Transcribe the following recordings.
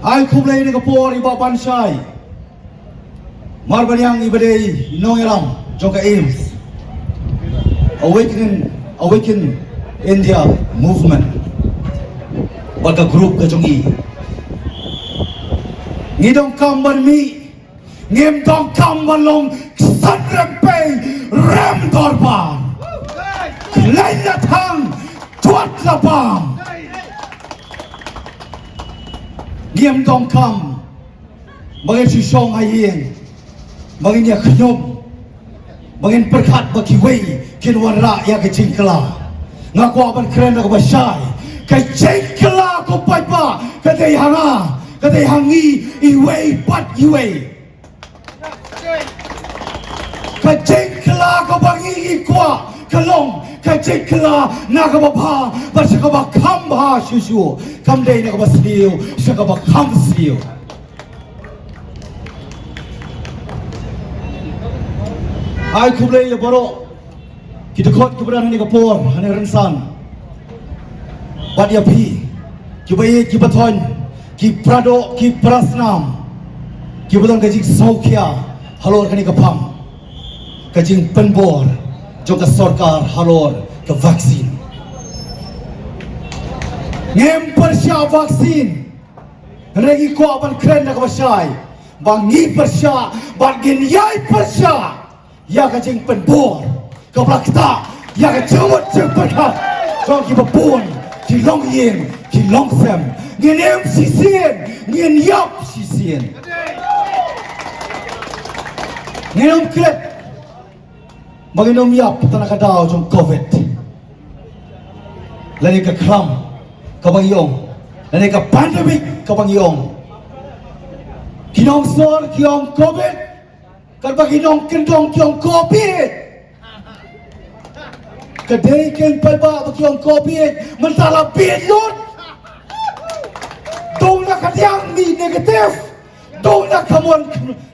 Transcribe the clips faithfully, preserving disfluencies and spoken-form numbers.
Ai khublei ïa ka por i Bah Banshai Marbaniang, i ba dei nongïalam jong ka AIMS, Awaken, Awaken India Movement, bad ka group ka jong i. Ngi donkam ban mih, ngim donkam ban long ksan rem pei, rem dorbar. Khlaiñ la thang, tuat la bam. Ngim donkam ba ngin shu shong ha ïing, ba ngin ïa khñium, ba ngin pyrkhat ba kiwei kin wanrah ïa ka jingkylla. Nga kwah ban kren da kaba shai. Ka jingkylla ko paidbah ka dei ha nga, ka dei ha ngi iwei pat iwei. Ka jingkylla kaba ngi ngi kwah ka long ka jingkylla na kaba bha bad sha kaba kham bha shuh shuh. Kam dei na kaba sniew, sha kaba kham sniew. Ai khublei ïa baroh ki dkhot kiba don ha kane ka por, ha kane ka rynsan. Bad ïa phi kiba ïeit kiba thoiñ, ki para doh ki para snam, kiba don ka jingsngewkhia halor kane ka phang, ka jingpynbor jong ka sorkar halor ka vaccine. Ngim pyrshah vaccine, hynrei ngi kwah ban kren da kaba shai ba ngi pyrshah bad ngin ïai pyrshah ïa ka jingpynbor kaba la ktah ïa ka jingmut jingpyrkhat jong kiba bun, ki longïing ki longsem. Ngin im shisien, ngin ïap shisien. Ngin ym klet ba ngin ym ïap tang na ka daw jong covid, lane ka khlam kaba ngi ong, lane ka pandemic kaba ngi ong. Ki nongsor ki ong covid, katba ki nongkyndong ki ong covid. Ka dei kein paidbah ba ki ong covid, mynta la bieit lut. Dong na ka diang mih negative, dong na ka mon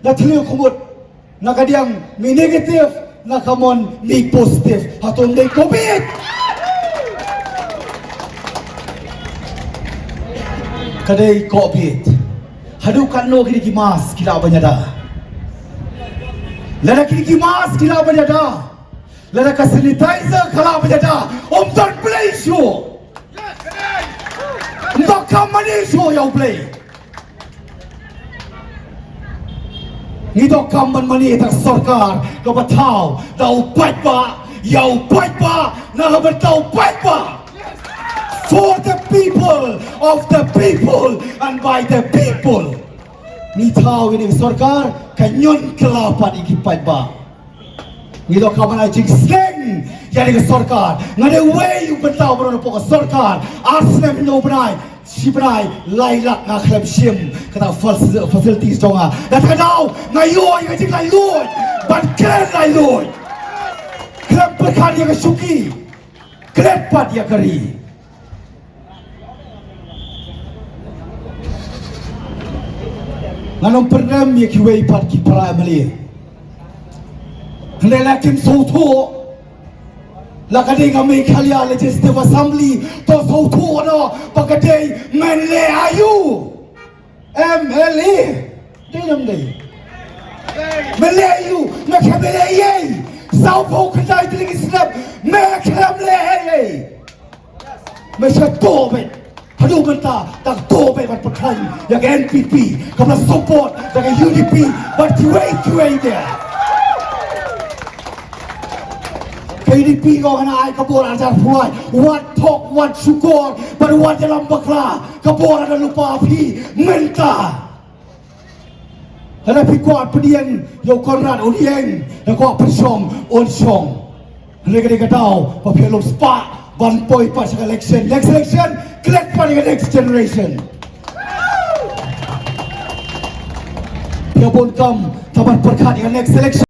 na thliew khmut. Na ka diang mih negative, na ka mon mih positive. Hato ym dei covid? Ka dei covid. Haduh katno kine ki mask ki lah ban ïada? Lada kine ki mask ki lah ban ïada, lada ka sanitizer ka lah ban ïada, ym don Blei shuh. Ym donkam mane shuh ïa U Blei. Ngi donkam ban mane ïa ka sorkar kaba thaw da u paidbah, ïa u paidbah, na ka bynta u paidbah. For the people, of the people, and by the people. Ngi thaw ïa ka sorkar ka ñion kylla pat ïa ki paidbah. Ngi donkam ban ai jingsneng ïa ka sorkar. Nga dei uwei u bynta ba don hapoh ka sorkar. Ar snem hynñiew bnai, shi bnai, lai lak nga khlem shim kata fac-, facilities jong nga. Kata ka daw nga ïoh ïa ka jinglaitluid ban kren laitluid. Khlem pyrkhat ïa ka shuki, klet pat ïa ka ri. Ngan ym pyrnem ïa kiwei pat ki para M L A. Hynrei la kim sngewthuh, la ka dei ka Meghalaya Legislative Assembly, to sngewthuh noh ba ka dei MLA aïu. MLA. Dei ne ym dei? MLA aïu, me khlem leh ei ei. Sawphew khyndai tylli ki snem me khlem leh ei ei. Me sngewthuh beit. Haduh mynta tang to beit ban pynkhlaiñ ïa ka NPP, kaba la support da ka UDP bad kiwei kiwei de. Ka UDP ka ong hana ai ka bor arhajar phew lai, wat thok, wat shukor bad wat ïalam bakla. Ka bor hana lypa phi mynta. Lada phi kwah pdiang ïa u Conrad, un ïeng, lada kwah pynshong, un shong. Hynrei ka dei ka daw ba phi ïalum spah ban poi pat sha ka election. Next election, klet pat ïa ka next generation. Phi ïa bun kam tang ban pyrkhat ïa ka next election.